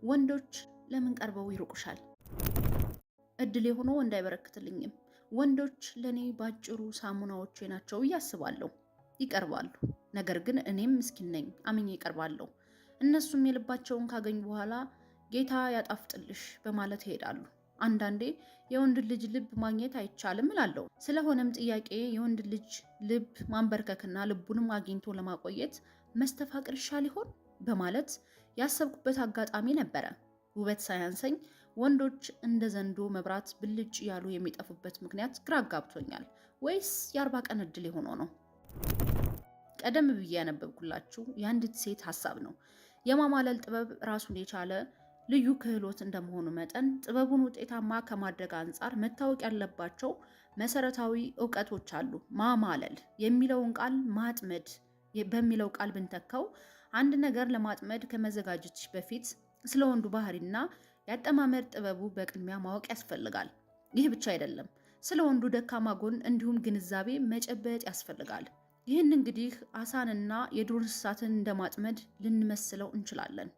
ወንዶች ለምን ቀርበው ይርቁሻል? እድል የሆኖ ወንድ አይበረክትልኝም። ወንዶች ለእኔ ባጭሩ ሳሙናዎቼ ናቸው ብዬ አስባለሁ። ይቀርባሉ። ነገር ግን እኔም ምስኪን ነኝ፣ አምኜ ይቀርባለሁ። እነሱም የልባቸውን ካገኙ በኋላ ጌታ ያጣፍጥልሽ በማለት ይሄዳሉ። አንዳንዴ የወንድ ልጅ ልብ ማግኘት አይቻልም እላለሁ። ስለሆነም ጥያቄ የወንድ ልጅ ልብ ማንበርከክና ልቡንም አግኝቶ ለማቆየት መስተፋቅር ይሻል ይሆን በማለት ያሰብኩበት አጋጣሚ ነበረ። ውበት ሳያንሰኝ ወንዶች እንደ ዘንዶ መብራት ብልጭ ያሉ የሚጠፉበት ምክንያት ግራ አጋብቶኛል። ወይስ የ40 ቀን እድል የሆኖ ነው? ቀደም ብዬ ያነበብኩላችሁ የአንዲት ሴት ሀሳብ ነው። የማማለል ጥበብ ራሱን የቻለ ልዩ ክህሎት እንደመሆኑ መጠን ጥበቡን ውጤታማ ከማድረግ አንጻር መታወቅ ያለባቸው መሰረታዊ እውቀቶች አሉ። ማማለል የሚለውን ቃል ማጥመድ በሚለው ቃል ብንተካው አንድ ነገር ለማጥመድ ከመዘጋጀትሽ በፊት ስለ ወንዱ ባህሪና የአጠማመድ ጥበቡ በቅድሚያ ማወቅ ያስፈልጋል። ይህ ብቻ አይደለም፣ ስለ ወንዱ ደካማ ጎን እንዲሁም ግንዛቤ መጨበጥ ያስፈልጋል። ይህን እንግዲህ አሳንና የዱር እንስሳትን እንደማጥመድ ልንመስለው እንችላለን።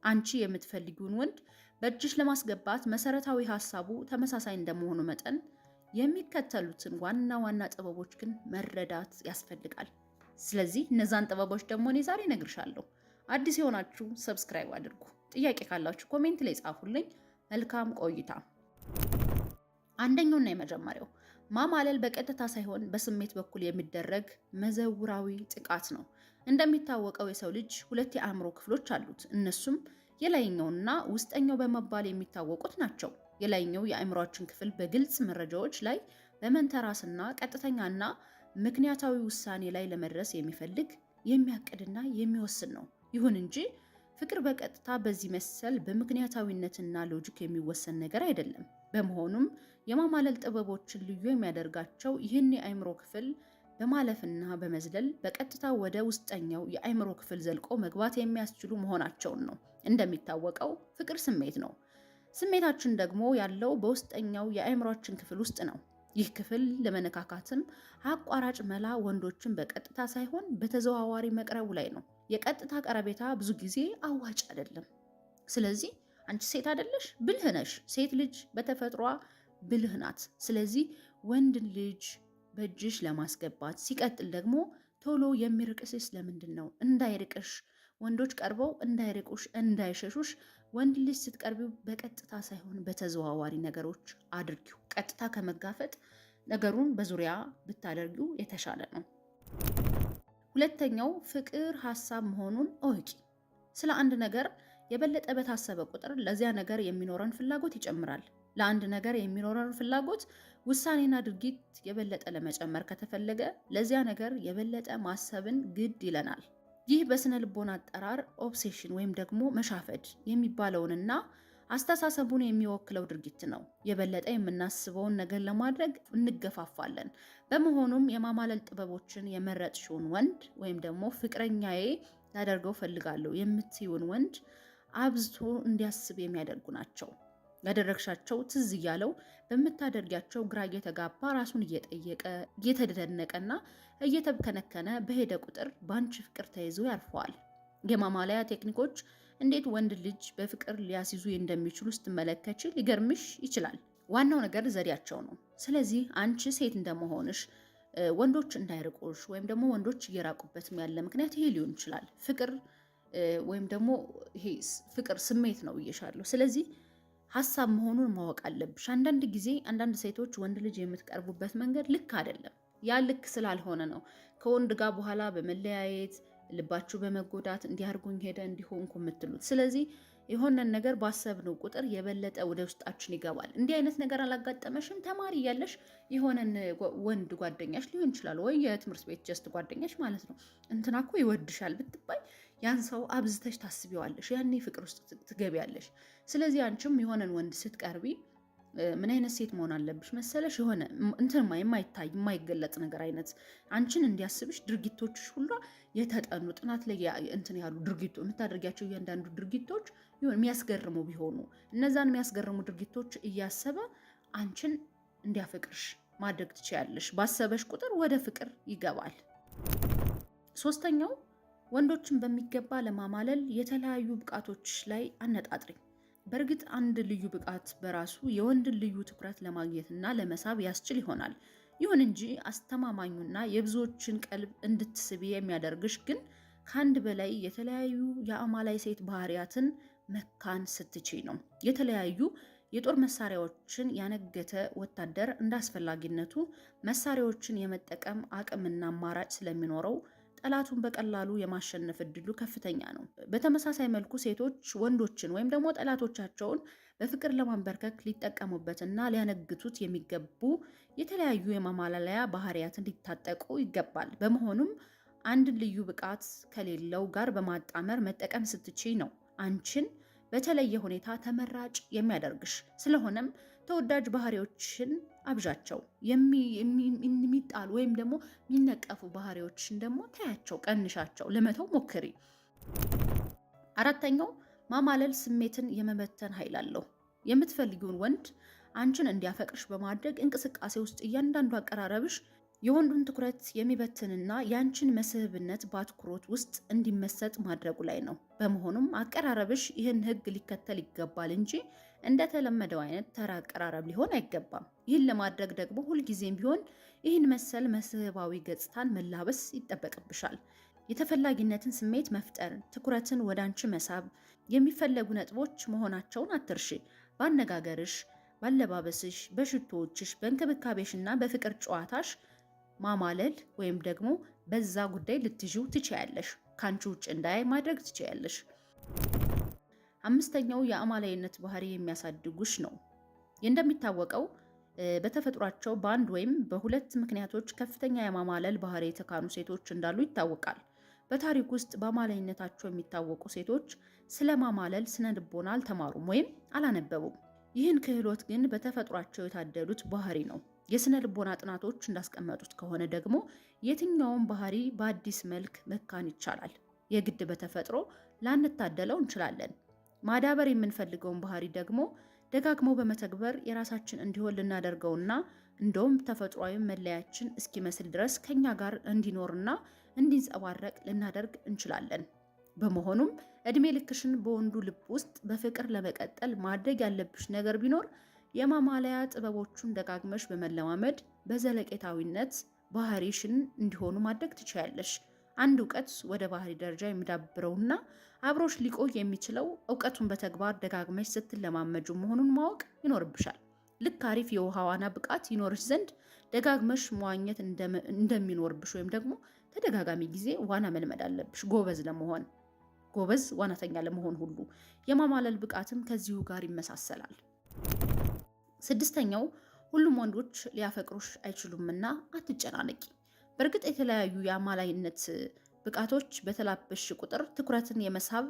አንቺ የምትፈልጊውን ወንድ በእጅሽ ለማስገባት መሰረታዊ ሀሳቡ ተመሳሳይ እንደመሆኑ መጠን የሚከተሉትን ዋና ዋና ጥበቦች ግን መረዳት ያስፈልጋል። ስለዚህ እነዛን ጥበቦች ደግሞ እኔ ዛሬ እነግርሻለሁ። አዲስ የሆናችሁ subscribe አድርጉ። ጥያቄ ካላችሁ comment ላይ ጻፉልኝ። መልካም ቆይታ። አንደኛውና የመጀመሪያው ማማለል በቀጥታ ሳይሆን በስሜት በኩል የሚደረግ መዘውራዊ ጥቃት ነው። እንደሚታወቀው የሰው ልጅ ሁለት የአእምሮ ክፍሎች አሉት። እነሱም የላይኛውና ውስጠኛው በመባል የሚታወቁት ናቸው። የላይኛው የአእምሯችን ክፍል በግልጽ መረጃዎች ላይ በመንተራስና ቀጥተኛና ምክንያታዊ ውሳኔ ላይ ለመድረስ የሚፈልግ፣ የሚያቅድና የሚወስን ነው። ይሁን እንጂ ፍቅር በቀጥታ በዚህ መሰል በምክንያታዊነትና logic የሚወሰን ነገር አይደለም። በመሆኑም የማማለል ጥበቦችን ልዩ የሚያደርጋቸው ይህን የአእምሮ ክፍል በማለፍና በመዝለል በቀጥታ ወደ ውስጠኛው የአእምሮ ክፍል ዘልቆ መግባት የሚያስችሉ መሆናቸውን ነው። እንደሚታወቀው ፍቅር ስሜት ነው። ስሜታችን ደግሞ ያለው በውስጠኛው የአእምሯችን ክፍል ውስጥ ነው። ይህ ክፍል ለመነካካትም አቋራጭ መላ ወንዶችን በቀጥታ ሳይሆን በተዘዋዋሪ መቅረቡ ላይ ነው። የቀጥታ ቀረቤታ ብዙ ጊዜ አዋጭ አይደለም። ስለዚህ አንቺ ሴት አይደለሽ፣ ብልህ ነሽ። ሴት ልጅ በተፈጥሯ ብልህ ናት። ስለዚህ ወንድ ልጅ በእጅሽ ለማስገባት ሲቀጥል ደግሞ ቶሎ የሚርቅስስ ለምንድን ነው? እንዳይርቅሽ ወንዶች ቀርበው እንዳይርቁሽ፣ እንዳይሸሹሽ ወንድ ልጅ ስትቀርቢው በቀጥታ ሳይሆን በተዘዋዋሪ ነገሮች አድርጊው። ቀጥታ ከመጋፈጥ ነገሩን በዙሪያ ብታደርጊው የተሻለ ነው። ሁለተኛው ፍቅር ሀሳብ መሆኑን እወቂ። ስለ አንድ ነገር የበለጠ በታሰበ ቁጥር ለዚያ ነገር የሚኖረን ፍላጎት ይጨምራል። ለአንድ ነገር የሚኖረን ፍላጎት ውሳኔና ድርጊት የበለጠ ለመጨመር ከተፈለገ ለዚያ ነገር የበለጠ ማሰብን ግድ ይለናል። ይህ በስነ ልቦና አጠራር obsession ወይም ደግሞ መሻፈድ የሚባለውንና አስተሳሰቡን የሚወክለው ድርጊት ነው። የበለጠ የምናስበውን ነገር ለማድረግ እንገፋፋለን። በመሆኑም የማማለል ጥበቦችን የመረጥሽውን ወንድ ወይም ደግሞ ፍቅረኛዬ ላደርገው ፈልጋለሁ የምትይውን ወንድ አብዝቶ እንዲያስብ የሚያደርጉ ናቸው። ያደረግሻቸው ትዝ እያለው በምታደርጊያቸው ግራ እየተጋባ ራሱን እየጠየቀ እየተደነቀና እየተብከነከነ በሄደ ቁጥር በአንቺ ፍቅር ተይዞ ያርፈዋል። የማማለያ ቴክኒኮች እንዴት ወንድ ልጅ በፍቅር ሊያስይዙ እንደሚችሉ ስትመለከች ሊገርምሽ ይችላል። ዋናው ነገር ዘዴያቸው ነው። ስለዚህ አንቺ ሴት እንደመሆንሽ ወንዶች እንዳይርቁሽ ወይም ደግሞ ወንዶች እየራቁበትም ያለ ምክንያት ይሄ ሊሆን ይችላል። ፍቅር ወይም ደግሞ ይሄ ፍቅር ስሜት ነው ብዬሻለሁ። ስለዚህ ሀሳብ መሆኑን ማወቅ አለብሽ። አንዳንድ ጊዜ አንዳንድ ሴቶች ወንድ ልጅ የምትቀርቡበት መንገድ ልክ አይደለም። ያ ልክ ስላልሆነ ነው ከወንድ ጋር በኋላ በመለያየት ልባችሁ በመጎዳት እንዲያርጉኝ ሄደ እንዲሆንኩ የምትሉት። ስለዚህ የሆነን ነገር ባሰብነው ቁጥር የበለጠ ወደ ውስጣችን ይገባል። እንዲህ አይነት ነገር አላጋጠመሽም? ተማሪ እያለሽ የሆነን ወንድ ጓደኛሽ ሊሆን ይችላል ወይ የትምህርት ቤት just ጓደኛሽ ማለት ነው፣ እንትና እኮ ይወድሻል ብትባይ ያን ሰው አብዝተሽ ታስቢዋለሽ። ያኔ ፍቅር ውስጥ ትገቢያለሽ። ስለዚህ አንቺም የሆነን ወንድ ስትቀርቢ ምን አይነት ሴት መሆን አለብሽ መሰለሽ? የሆነ እንትንማ የማይታይ የማይገለጽ ነገር አይነት አንቺን እንዲያስብሽ ድርጊቶችሽ ሁላ የተጠኑ ጥናት ላይ እንትን ያሉ ድርጊቶ የምታደርጊያቸው እያንዳንዱ ድርጊቶች የሚያስገርሙ ቢሆኑ እነዛን የሚያስገርሙ ድርጊቶች እያሰበ አንቺን እንዲያፈቅርሽ ማድረግ ትችያለሽ። ባሰበሽ ቁጥር ወደ ፍቅር ይገባል። ሶስተኛው ወንዶችን በሚገባ ለማማለል የተለያዩ ብቃቶች ላይ አነጣጥሪ። በእርግጥ አንድ ልዩ ብቃት በራሱ የወንድን ልዩ ትኩረት ለማግኘትና ለመሳብ ያስችል ይሆናል። ይሁን እንጂ አስተማማኙና የብዙዎችን ቀልብ እንድትስቢ የሚያደርግሽ ግን ከአንድ በላይ የተለያዩ የአማላይ ሴት ባህሪያትን መካን ስትችይ ነው። የተለያዩ የጦር መሳሪያዎችን ያነገተ ወታደር እንደ አስፈላጊነቱ መሳሪያዎችን የመጠቀም አቅምና አማራጭ ስለሚኖረው ጠላቱን በቀላሉ የማሸነፍ እድሉ ከፍተኛ ነው። በተመሳሳይ መልኩ ሴቶች ወንዶችን ወይም ደግሞ ጠላቶቻቸውን በፍቅር ለማንበርከክ ሊጠቀሙበትና ሊያነግቱት የሚገቡ የተለያዩ የማማለያ ባህሪያትን ሊታጠቁ ይገባል። በመሆኑም አንድን ልዩ ብቃት ከሌለው ጋር በማጣመር መጠቀም ስትችይ ነው አንቺን በተለየ ሁኔታ ተመራጭ የሚያደርግሽ። ስለሆነም ተወዳጅ ባህሪዎችን አብዣቸው። የሚጣሉ ወይም ደግሞ የሚነቀፉ ባህሪዎችን ደግሞ ተያቸው፣ ቀንሻቸው፣ ለመተው ሞክሪ። አራተኛው ማማለል ስሜትን የመበተን ኃይል አለው። የምትፈልጊውን ወንድ አንቺን እንዲያፈቅርሽ በማድረግ እንቅስቃሴ ውስጥ እያንዳንዱ አቀራረብሽ የወንዱን ትኩረት የሚበትንና የአንቺን መስህብነት በአትኩሮት ውስጥ እንዲመሰጥ ማድረጉ ላይ ነው። በመሆኑም አቀራረብሽ ይህን ሕግ ሊከተል ይገባል እንጂ እንደተለመደው አይነት ተራ አቀራረብ ሊሆን አይገባም። ይህን ለማድረግ ደግሞ ሁልጊዜም ቢሆን ይህን መሰል መስህባዊ ገጽታን መላበስ ይጠበቅብሻል። የተፈላጊነትን ስሜት መፍጠር፣ ትኩረትን ወደ አንቺ መሳብ የሚፈለጉ ነጥቦች መሆናቸውን አትርሺ። በአነጋገርሽ፣ ባለባበስሽ፣ በሽቶዎችሽ፣ በእንክብካቤሽና በፍቅር ጨዋታሽ ማማለል ወይም ደግሞ በዛ ጉዳይ ልትዥው ትችያለሽ። ከአንቺ ውጭ እንዳያይ ማድረግ ትችያለሽ። አምስተኛው የአማላይነት ባህሪ የሚያሳድጉሽ ነው። እንደሚታወቀው በተፈጥሯቸው በአንድ ወይም በሁለት ምክንያቶች ከፍተኛ የማማለል ባህሪ የተካኑ ሴቶች እንዳሉ ይታወቃል። በታሪክ ውስጥ በአማላይነታቸው የሚታወቁ ሴቶች ስለ ማማለል ስነ ልቦና አልተማሩም ወይም አላነበቡም። ይህን ክህሎት ግን በተፈጥሯቸው የታደሉት ባህሪ ነው። የስነ ልቦና ጥናቶች እንዳስቀመጡት ከሆነ ደግሞ የትኛውም ባህሪ በአዲስ መልክ መካን ይቻላል። የግድ በተፈጥሮ ላንታደለው እንችላለን። ማዳበር የምንፈልገውን ባህሪ ደግሞ ደጋግሞ በመተግበር የራሳችን እንዲሆን ልናደርገውና እንደውም ተፈጥሯዊ መለያችን እስኪመስል ድረስ ከኛ ጋር እንዲኖርና እንዲንጸባረቅ ልናደርግ እንችላለን። በመሆኑም እድሜ ልክሽን በወንዱ ልብ ውስጥ በፍቅር ለመቀጠል ማድረግ ያለብሽ ነገር ቢኖር የማማለያ ጥበቦቹን ደጋግመሽ በመለማመድ በዘለቄታዊነት ባህሪሽን እንዲሆኑ ማድረግ ትችያለሽ። አንድ እውቀት ወደ ባህሪ ደረጃ የሚዳብረውና አብሮሽ ሊቆይ የሚችለው እውቀቱን በተግባር ደጋግመሽ ስትለማመጁ መሆኑን ማወቅ ይኖርብሻል። ልክ አሪፍ የውሃ ዋና ብቃት ይኖርሽ ዘንድ ደጋግመሽ መዋኘት እንደሚኖርብሽ ወይም ደግሞ ተደጋጋሚ ጊዜ ዋና መልመድ አለብሽ ጎበዝ ለመሆን፣ ጎበዝ ዋናተኛ ለመሆን ሁሉ የማማለል ብቃትም ከዚሁ ጋር ይመሳሰላል። ስድስተኛው ሁሉም ወንዶች ሊያፈቅሩሽ አይችሉምና አትጨናነቂ። በእርግጥ የተለያዩ የአማላይነት ብቃቶች በተላበሽ ቁጥር ትኩረትን የመሳብ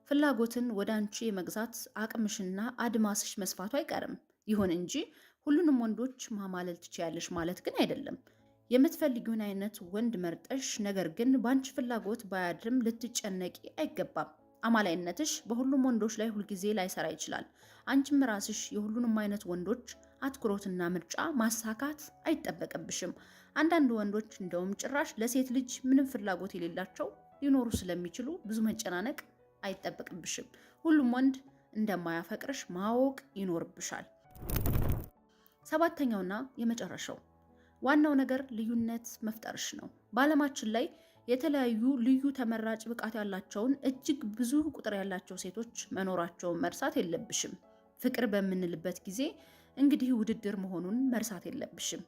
ፍላጎትን ወደ አንቺ የመግዛት አቅምሽና አድማስሽ መስፋቱ አይቀርም። ይሁን እንጂ ሁሉንም ወንዶች ማማለል ትችያለሽ ማለት ግን አይደለም። የምትፈልጊውን አይነት ወንድ መርጠሽ ነገር ግን በአንቺ ፍላጎት ባያድርም ልትጨነቂ አይገባም። አማላይነትሽ በሁሉም ወንዶች ላይ ሁልጊዜ ላይሰራ ይችላል። አንቺም ራስሽ የሁሉንም አይነት ወንዶች አትኩሮትና ምርጫ ማሳካት አይጠበቅብሽም። አንዳንድ ወንዶች እንደውም ጭራሽ ለሴት ልጅ ምንም ፍላጎት የሌላቸው ሊኖሩ ስለሚችሉ ብዙ መጨናነቅ አይጠበቅብሽም። ሁሉም ወንድ እንደማያፈቅርሽ ማወቅ ይኖርብሻል። ሰባተኛውና የመጨረሻው ዋናው ነገር ልዩነት መፍጠርሽ ነው። በዓለማችን ላይ የተለያዩ ልዩ ተመራጭ ብቃት ያላቸውን እጅግ ብዙ ቁጥር ያላቸው ሴቶች መኖራቸውን መርሳት የለብሽም። ፍቅር በምንልበት ጊዜ እንግዲህ ውድድር መሆኑን መርሳት የለብሽም።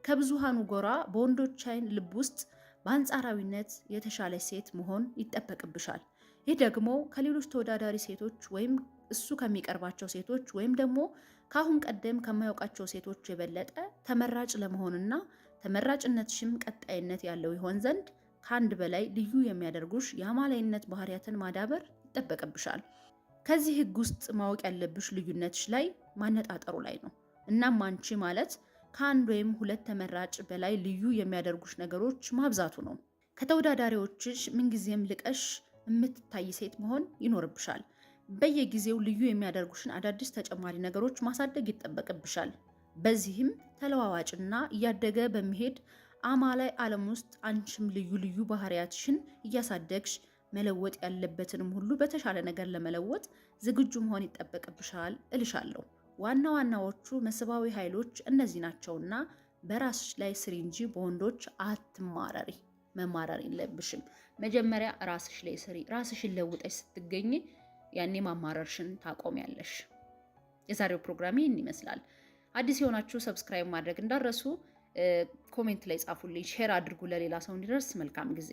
ከብዙሃኑ ጎራ በወንዶች አይን ልብ ውስጥ በአንጻራዊነት የተሻለች ሴት መሆን ይጠበቅብሻል። ይህ ደግሞ ከሌሎች ተወዳዳሪ ሴቶች ወይም እሱ ከሚቀርባቸው ሴቶች ወይም ደግሞ ከአሁን ቀደም ከማያውቃቸው ሴቶች የበለጠ ተመራጭ ለመሆንና ተመራጭነትሽም ቀጣይነት ያለው ይሆን ዘንድ ከአንድ በላይ ልዩ የሚያደርጉሽ የአማላይነት ባህሪያትን ማዳበር ይጠበቅብሻል። ከዚህ ሕግ ውስጥ ማወቅ ያለብሽ ልዩነትሽ ላይ ማነጣጠሩ ላይ ነው። እናም አንቺ ማለት ከአንድ ወይም ሁለት ተመራጭ በላይ ልዩ የሚያደርጉሽ ነገሮች ማብዛቱ ነው። ከተወዳዳሪዎችሽ ምንጊዜም ልቀሽ የምትታይ ሴት መሆን ይኖርብሻል። በየጊዜው ልዩ የሚያደርጉሽን አዳዲስ ተጨማሪ ነገሮች ማሳደግ ይጠበቅብሻል። በዚህም ተለዋዋጭና እያደገ በሚሄድ አማላይ ዓለም ውስጥ አንቺም ልዩ ልዩ ባህሪያትሽን እያሳደግሽ መለወጥ ያለበትንም ሁሉ በተሻለ ነገር ለመለወጥ ዝግጁ መሆን ይጠበቅብሻል እልሻለሁ። ዋና ዋናዎቹ መስህባዊ ኃይሎች እነዚህ ናቸውና በራስሽ ላይ ስሪ እንጂ በወንዶች አትማረሪ። መማረር የለብሽም። መጀመሪያ ራስሽ ላይ ስሪ። ራስሽን ለውጠሽ ስትገኝ ያኔ ማማረርሽን ታቆሚያለሽ። የዛሬው ፕሮግራሜ ይህን ይመስላል። አዲስ የሆናችሁ subscribe ማድረግ እንዳትረሱ፣ comment ላይ ጻፉልኝ፣ share አድርጉ ለሌላ ሰው እንዲደርስ። መልካም ጊዜ።